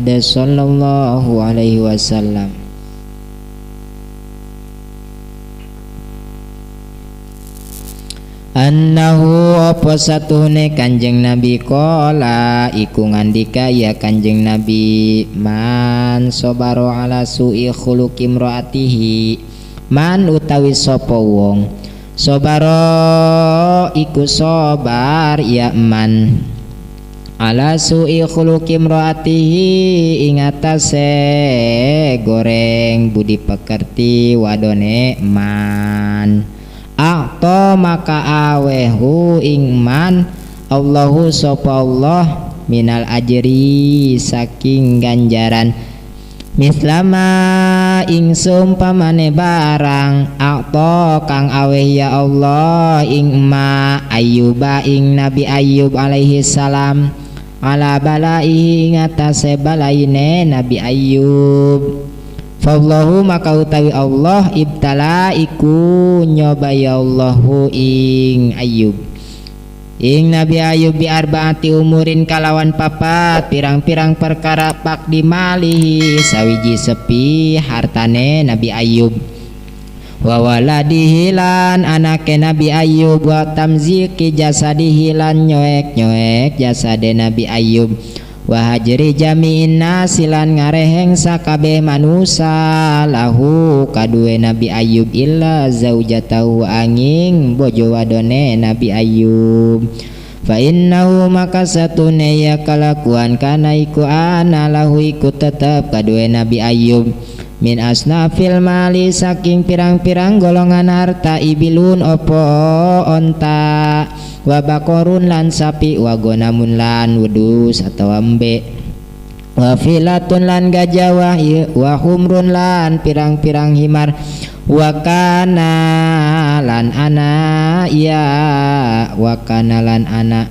Sallallahu alaihi wasallam. Annahu apa satuhune Kanjeng Nabi qala iku ngandika ya Kanjeng Nabi man sabaro ala su'i khuluqi imraatihi man utawi sapa wong sabaro iku sabar ya man ala su'i khuluqi imraatihi ing atase goreng budi pekerti wadone man a'ta maka awehu ing man Allahu sapa Allah minal ajri saking ganjaran mislama ing sumpamane barang a'ta kang aweh ya Allah ing ma Ayyuba ing Nabi Ayyub alaihi salam ala balaihi ing atase balaine Nabi Ayyub. Fallahu maka utawi Allah ibtala iku nyoba ya Allahu ing Ayyub ing Nabi Ayyub bi arbaati umurin kalawan papat pirang-pirang perkara pak dimalihi sawiji sepi hartane Nabi Ayyub wa waladihi lan anake Nabi Ayyub wa tamziki jasadihi lan nyoek-nyoek jasade Nabi Ayyub wa hajri jami'in nasi lan ngareheng sakabeh manusa lahu kaduwe Nabi Ayyub illa zaujatahu angin bojo wadone Nabi Ayyub. Fa innahu maka satune ya kalakuan kana iku ana lahu iku tetep kaduwe Nabi Ayyub min asnafil mali saking pirang-pirang golongan harta ibilun opo onta wa bakorun lan sapi wa gonamun lan wedus atau embe wa filatun lan gajah wa humrun lan pirang-pirang himar wa kana lan ana ya wa kana lan ana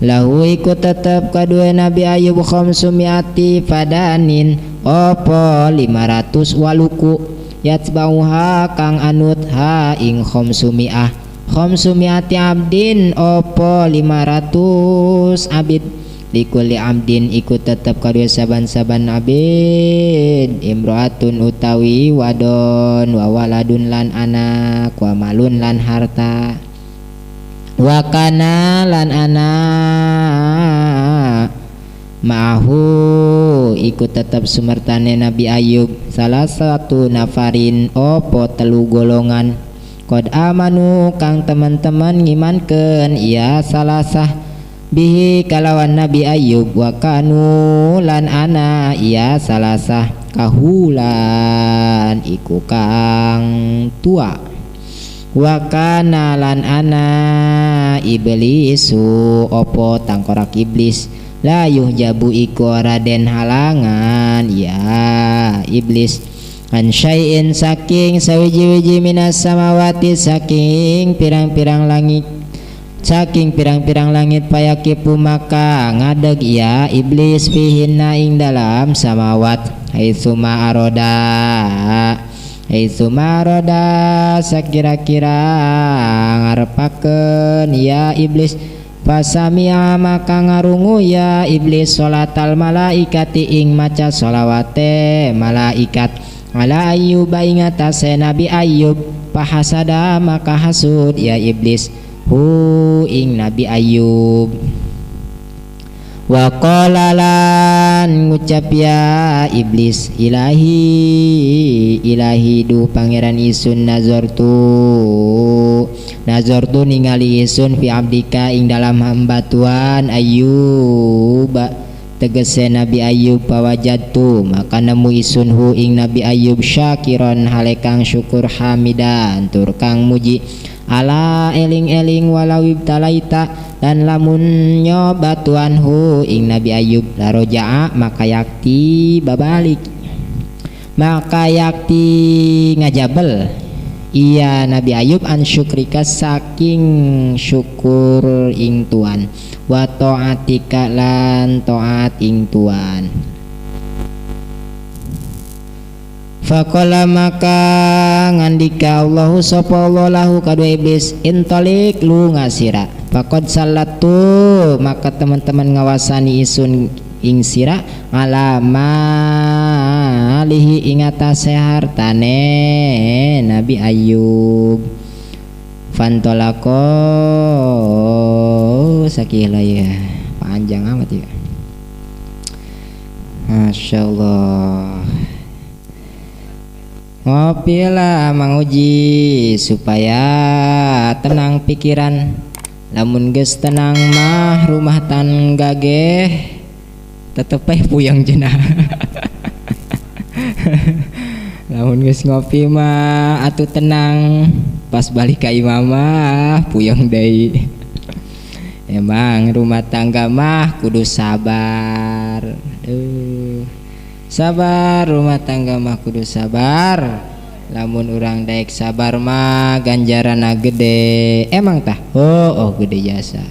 lahu iku tetep kadue Nabi Ayyub khamsumiati fadanin opo 500 waluku yatsbauha kang anut ha ing khamsumiah khamsumiati abdin opo 500 abid likulli abdin iku tetep kadue saban-saban abid imro'atun utawi wadon wa waladun lan anak wa malun lan harta wa kana lan ana ma'ahu iku tetep sumertane Nabi Ayyub salah satu nafarin opo telu golongan qad amanu kang teman-teman ngimankeun ya salasah bihi kalawan Nabi Ayyub wa kanu lan ana ya salasah kahulan iku kang tua wa kana lan ana iblisu opo tangkorak iblis la yuhjabu iku ora den halangan ya iblis an syai'in saking sawiji-wiji minas samawati saking pirang-pirang langit saking pirang-pirang langit payakipu maka ngadeg ya iblis fihinna ing dalam samawat haitsuma aroda haitsuma aroda sakira-kira ngarepakeun ya iblis fasamia maka ngarungu ya iblis sholatal malaikati ing maca sholawate malaikat ala Ayyub ing atase Nabi Ayyub pahasada maka hasud ya iblis hu ing Nabi Ayyub. Wa qala lan ngucap ya iblis ilahi ilahi du pangeran isun nazartu nazartu ningali isun fi abdika ing dalam hamba tuan Ayyub tegese Nabi Ayyub pawajadtu maka nemu isun hu ing Nabi Ayyub syakiron halekang syukur hamidan tur kang muji ala eling-eling walau ibtalaita dan lamun nyoba tuan hu ing Nabi Ayyub laroja'a maka yakti babalik maka yakti ngajabel iya Nabi Ayyub an syukrika saking syukur ing tuan wa ta'atika lan ta'at ing tuan. Faqala maka ngandika Allahu sapa Allah lahu kadua iblis intalik lunga sira faqad sallatu maka teman-teman ngawasani isun ing sira ala malihi ing atase hartane Nabi Ayub. Fantolako sakila ya panjang amat ya. Masya Allah. Ngopilah Mang Uji supaya tenang pikiran. Lamun geus tenang mah rumah tangga ge tetep eh puyeng cenah. Lamun geus ngopi mah atuh tenang, pas balik ka imah mah puyeng deui. Emang rumah tangga mah kudu sabar. Aduh. Sabar rumah tangga mah kudu sabar. Lamun urang daek sabar mah ganjaranna gede. Emang tah? Oh, gede jasa.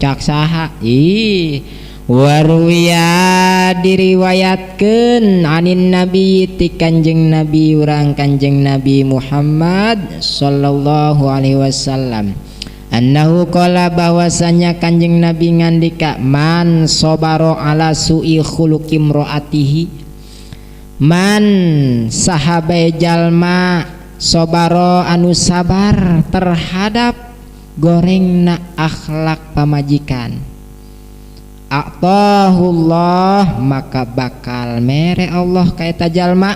Cak saha? Ih, waruya diriwayatkeun anin nabi ti Kanjeng Nabi urang Kanjeng Nabi Muhammad sallallahu alaihi wasallam. Annahu qala bahwasanya Kanjeng Nabi ngandika man sabara ala su'i khuluqi imraatihi man sahabai jalma sabara anu sabar terhadap gorengna akhlak pamajikan a'tahullah maka bakal mere Allah ka eta jalma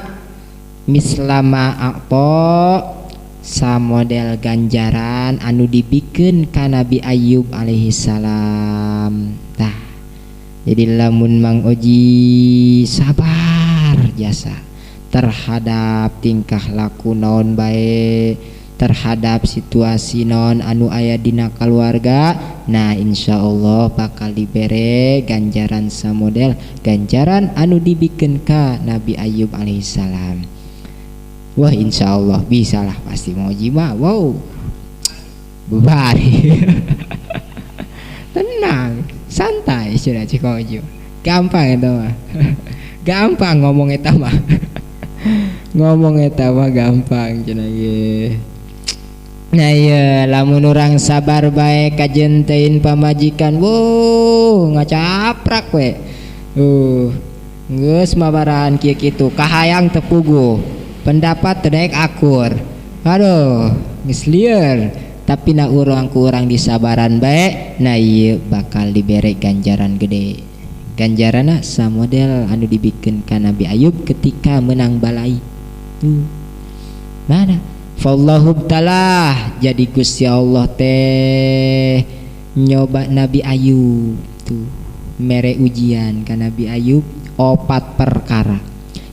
mislama a'ta samodel ganjaran anu dibikeun ka Nabi Ayub alaihi salam. Tah jadi lamun Mang Oji sabar jasa terhadap tingkah laku naon bae terhadap situasi naon anu aya dina keluarga, nah insyaallah bakal dibere ganjaran samodel ganjaran anu dibikeun ka Nabi Ayub alaihi salam. Wah insyaallah bisalah pasti mau jima. Wow bebari. Tenang santai sudah cik Ojo, gampang itu mah. Gampang ngomong eta mah. Ngomong eta mah gampang cenah ge. Nah iya lamun urang sabar bae kajentein pamajikan, wuh ngacaprak we. Geus mabarahan kieu kitu kahayang teu puguh. Pendapat teu daek akur. Aduh, geus lieur. Tapi na urang ku urang disabaran bae, nah ieu bakal dibere ganjaran gede. Ganjaranna samodel anu dibikeun ka Nabi Ayub ketika menang balai. Tuh. Mana? Fallahu taala jadi Gusti Allah teh nyoba Nabi Ayub tuh. Mere ujian ka Nabi Ayub opat perkara.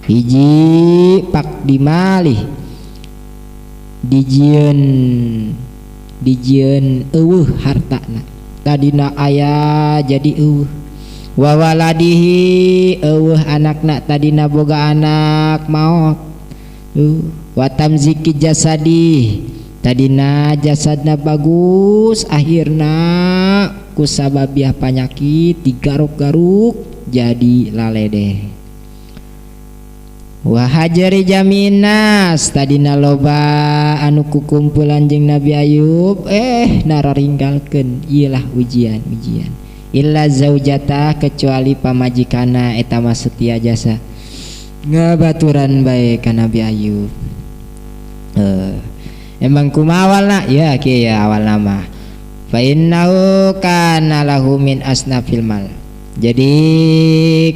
Hiji pak dimalih dijieun eueuh hartana tadina aya jadi eueuh wa waladihi eueuh anakna tadina boga anak maot wa tamziki jasadi tadina jasadna bagus akhirna ku sababiah panyakit digaruk-garuk jadi laledeh. Wa hajari jaminas tadina loba anu kukumpulan jeung Nabi Ayub nararinggalkeun ieulah ujian-ujian illa zaujata kecuali pamajikana eta mah setia jasa ngabaturan bae ka Nabi Ayub. Emang kumaha awalna ya kieu ya awalna mah fa innahu kana lahu min asnafil mal. Jadi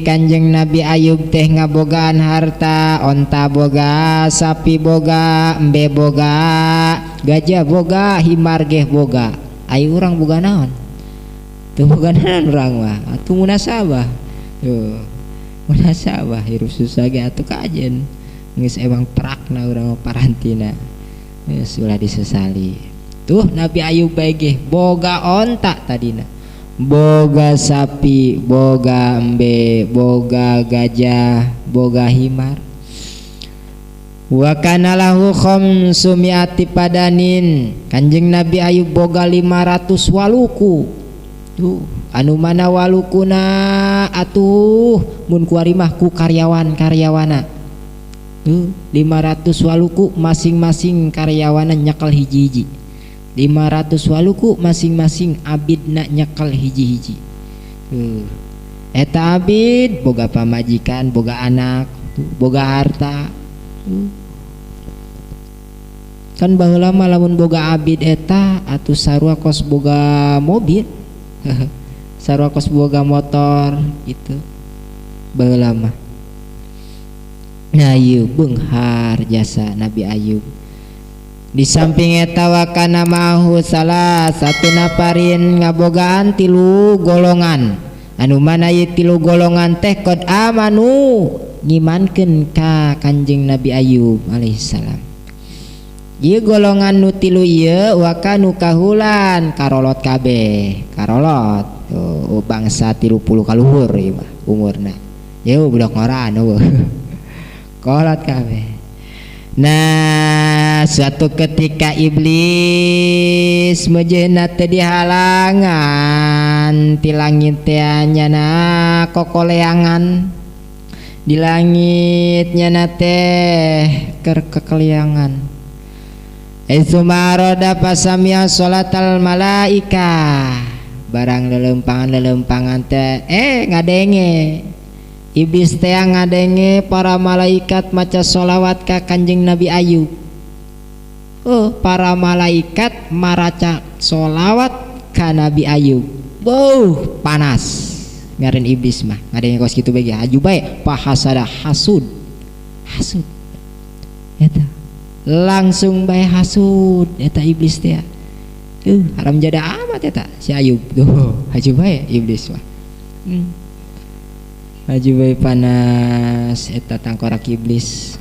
Kanjeng Nabi Ayub teh ngabogaan harta, onta boga, sapi boga, embe boga, gajah boga, himar geh boga. Ayo urang boga naon? Teu boga naon urang mah, atuh munasabah. Tuh. Munasabah hirup susah ge atuh kajen. Geus emang prakna urang mah parantina. Geus ulah disesali. Tuh Nabi Ayub bae geh boga onta tadina. Boga sapi, boga embe, boga gajah, boga himar. Wa kana lahu khamsumi'ati padanin. Kanjeng Nabi Ayub boga 500 waluku. Tuh, anu mana walukuna atuh mun kuari mah ku karyawan-karyawana. Tuh 500 waluku masing-masing karyawana nyekel hiji-hiji. 500 waluku masing-masing abidna nyekel hiji-hiji. Tuh eta abid boga pamajikan, boga anak, tuh, boga harta. Tuh. Kan baheula mah lamun boga abid eta atuh sarua kos boga mobil. Sarua kos boga motor gitu. Baheula mah. Nah ieu beunghar jasa Nabi Ayub. Di samping eta wa kana ma'ahu salah satu nafarin ngabogaan tilu golongan. Anu mana ieu tilu golongan teh qad amanu ngimankeun ka Kanjeng Nabi Ayub alaihissalam. Ieu golongan nu tilu ieu wa kanu kahulan karolot kabeh, karolot. Tuh bangsa 30 kaluhur ieu mah umurna. Yeuh budak ngora anu. Kolot kabeh. Nah, suatu ketika iblis mejeuna teh dihalangan ti langit teh nyana kokoleangan. Di langit nyana teh keur kekeliangan. Sumaroda pasamia sholatal malaika. Barang lelempangan-lelempangan teh ngadenge. Iblis teh ngadenge para malaikat maca sholawat ka Kanjeng Nabi Ayub. Oh, para malaikat maraca sholawat ka Nabi Ayub. Wow, panas. Ngaran iblis mah ngadenge kos kitu bae aju bae pahasada hasud. Hasud. Eta langsung bae hasud eta iblis teh. Haram jada amat eta si Ayub. Tuh, aju bae iblis mah. Aju bae panas eta tangkorak iblis.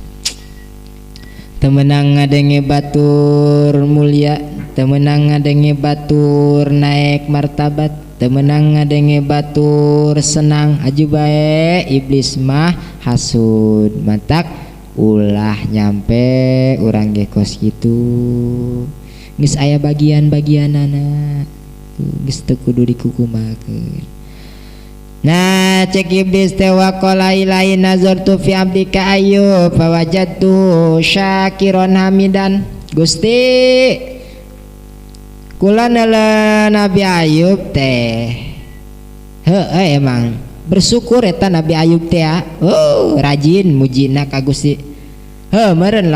Temenang ngadenge batur mulia, temenang ngadenge batur naik martabat, temenang ngadenge batur senang, aju bae iblis mah hasud. Matak ulah nyampe urang ge kos kitu. Geus aya bagian-bagianana, geus teu kudu dikukumakeun. Nah cek iblis teh waqala ilahi nazartu fi abdika Ayub fawajadtu syakiron hamidan. Gusti kula neuleuh Nabi Ayub teh heuh emang bersyukur eta Nabi Ayub teh. Oh rajin mujina ka Gusti. Heuh meureun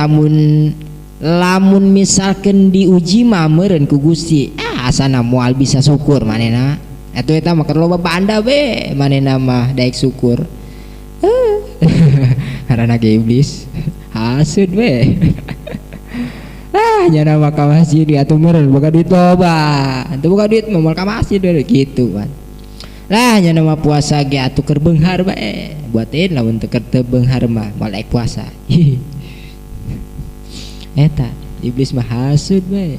lamun misalkeun diuji mah meureun ku Gusti asana moal bisa syukur manehna. Atuh eta mah keur loba banda be manehna mah daek syukur. Karena ge iblis hasud be. Ah nyana mah ka masjid atuh meureun boga duit loba. Atuh boga duit mah moal ka masjid we kitu kan. Lah nyana mah puasa ge atuh keur beunghar bae. Buatin lamun teu keur teu beunghar mah moal daek puasa. Eta iblis mah hasud bae.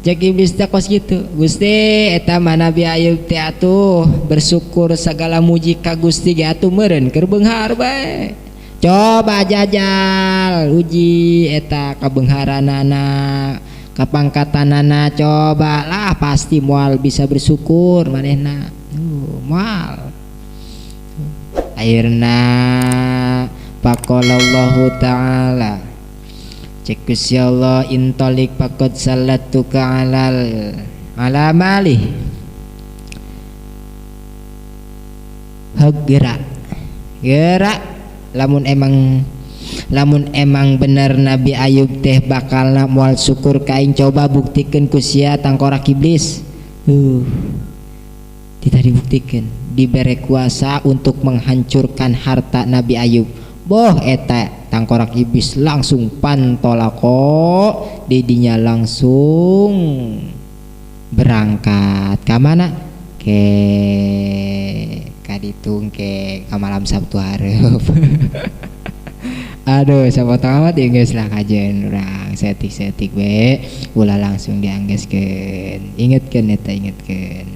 Cek iblis teh kos kitu. Gusti eta mah Nabi Ayub teh atuh bersyukur segala muji ka Gusti ge atuh meureun keur beunghar bae. Coba jajal uji eta kabeungharanana, kapangkatanana, coba lah pasti moal bisa bersyukur manehna. Moal. Akhirna faqalallahu ta'ala cek Gusti Allah intolik pakot salatuka alal ala malih. Heg gerak gerak lamun emang bener Nabi Ayub teh bakal moal syukur ka aing, coba buktikeun ku sia tangkorak iblis. Tidak dibuktikan, diberi kuasa untuk menghancurkan harta Nabi Ayub. Boh eta tangkorak iblis langsung pantolako, didinya langsung berangkat ka mana? Ke kaditung ke ka malam Sabtu hareup. Aduh sapotong amat ieu geus lah kajen urang setik-setik we ulah langsung dianggeskeun. Ingetkeun eta, ingetkeun.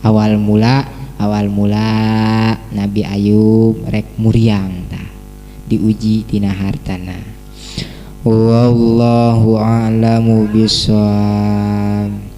Awal mula Nabi Ayub rek muriang tah diuji tina hartana. Wallahu a'lamu bissawab.